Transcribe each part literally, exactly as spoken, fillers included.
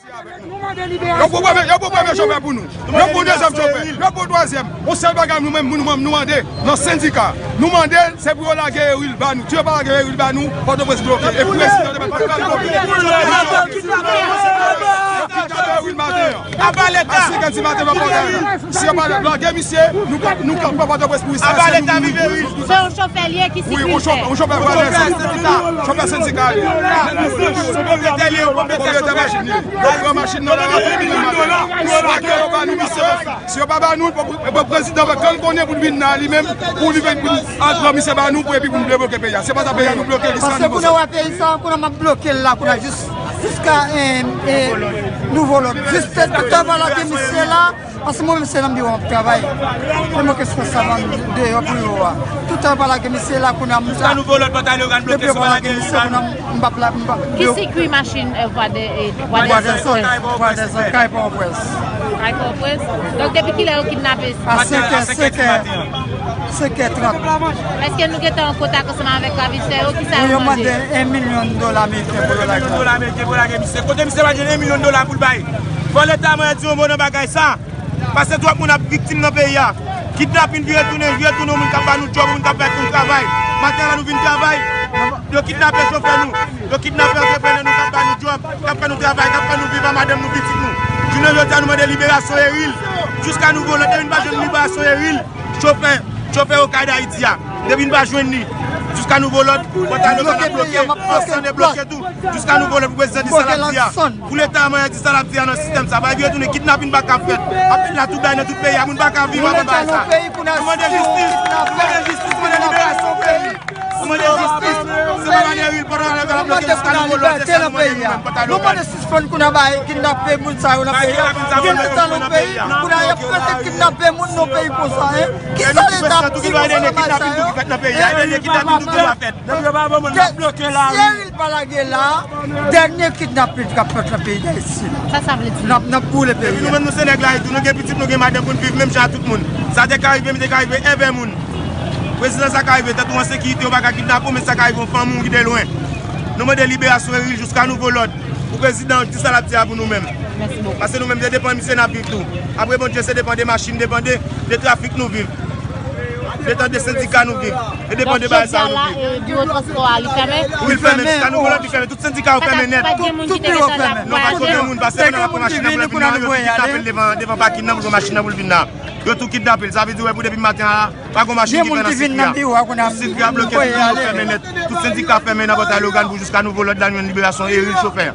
Yo pran premye, yo pran premye chofè pou nou. Yo pran dezyèm chofè. Yo pran twazyèm. Yon sèl bagay nou menm, nou, nou mande nan sendika. Nou mande, se pou yo lage Eril ba nou. Si yo pa lage Eril ba nou, Pòtoprens bloke. E prezidan depatman bloke. Yo kidnape Eril maten an. Aba Leta! A senkant di maten, yo pa lage. Si yo pa lage misye, nou ka, nou ka pran Pòtoprens pou Aba Leta viv Eril. Se yon chofè li ye ki sikirite. Wi, yon chofè, yon chofè sendika. Chofè sendika li. Pwopriyetè li, pwopriyetè machin li. Yo pran machin nan la, yo pran machin nan la. Si yo pa ba nou, si yo pa ba nou, prezidan va kan konnen pou l vin nan li menm, pou li vin pou l al pran misye ba nou, pou epi pou nou debloke peyi a. Se pa sa peyi a nou bloke jiska nou. Paske kounye a wè peyi sa, kounye a m ap bloke l la, kounye a jis, jiska, eh, eh, nouvo lòd. Jis tout travay la ke misye la, paske mwen menm se nan biwo m ap travay. Se mwen ki responsab deyò biwo a. Tout travay la ke misye la, kounye a m sa. Jiska nouvo lòd, pantalon yo bloke sou la ke misye, kounye a m M p ap la, m p ap. Ki sikui machin, eh, vwa de, eh, vwa de Vwa de Zon, Vwa de Zon, kay Pòtoprens. Kay Pòtoprens. Donk, depi kilè yo kidnape? A senk è, senk è, senk è trant. Èske nou gentan an kontak ansanm avèk ravisè yo? Kisa yo mande? Wi, yo mande en milyon dola ameriken pou yo lage. En milyon dola ameriken pou lage misye. Kote misye pa gen en milyon dola pou l bay? Fò Leta mwen di yon mo nan bagay sa. Paske twòp moun ap viktim nan peyi a. Kidnapin vire tounen, vire tounen, moun k ap ba nou djòb, moun k ap bay moun travay. Maten la nou vin travay, yo kidnape chofè nou, yo kidnape antreprenè nou k ap ba nou djòb, k ap fè nou travay, k ap fè nou viv ak madanm nou, pitit nou. Jounen jodi a nou mande liberasyon Eril. Jiska nouvo lòd, depi n pa jwenn liberasyon Eril, chofè, chofè Okay Dayiti a, depi n pa jwenn li, jiska nouvo lòd, pòtay lokal ap bloke, ansanm debloke tou. Jiska nouvo lòd pou prezidan di sa l ap di a. Pou Leta a manyen di sa l ap di a nan sistèm sa. Bagay yo tounen kidnapin pa ka fèt. Ap fèt la tout bagay nan tout peyi a. Moun pa ka viv anba bagay sa. Nou mande jistis. Nou mande jistis. Nou mande liberasyon peyi. Nou mande jistis. Se pa mande Eril pandan la ap bloke jiska nouvo lòd. Se sa nou mande nou menm pantalon. Nou mande sispann kounye a bay kidnape moun sa yo nan peyi a. Gen leta nan peyi. Kounye a y ap prete kidnape moun nan peyi konsa, en. Kisa Leta ap di konsa nan bagay sa yo? Dènye kidnapin nou ki fèt nan peyi a. Dènye kidnapin nou ki fèt. Depi yo pa ban moun, n ap bloke lari. Si Eril pa lage la, dènye kidnapin k ap fèt nan peyi Dayiti la. Sa sa vle di? N ap, n ap boule peyi a. Epi nou menm nou se nèg lari tou, nou gen pitit, nou gen madanm pou n viv menm jan ak tout moun. Sa te ka rive, m te ka rive envè moun. Prezidan, sa ka rive, tèt ou an sekirite, yo pa ka kidnape w, men sa ka rive yon fanmi w ki te lwen. Nou mande liberasyon Eril jiska nouvo lòd. Pou prezidan di sa l ap di a pou nou menm. Mèsi bokou. Paske nou menm, se depan misye n ap viv tou. Apre Bondye, se depan de machin, depan de, de trafik nou viv. Detan de sendika nou viv. E depan de bagay sa nou viv. Donk, jodi a la, e, biwo transpò a, li fèmen? Wi, li fèmen. Jiska nouvo lòd, li fèmen. Tout sendika yo fèmen nèt. Pa t gen moun ki te gentan la pou al. Non, pa t gen moun, paske pandan l ap pran machin nan pou l vin la, yo tou kidnape l devan, devan pakin nan pou l pran machin nan pou l vin la. Yo tou kidnape l. Sa vle di, wè, pou depi maten an la, pa gon machin ki fè nan sikwi a. Tout sikwi a bloke, tout biwo fèmen nèt. Tout sendika fèmen nan pòtay Logàn pou jiska nouvo lòd la, nou jwenn liberasyon Eril chofè.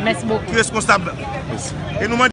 Mèsi bokou. Ki responsab. E nou mande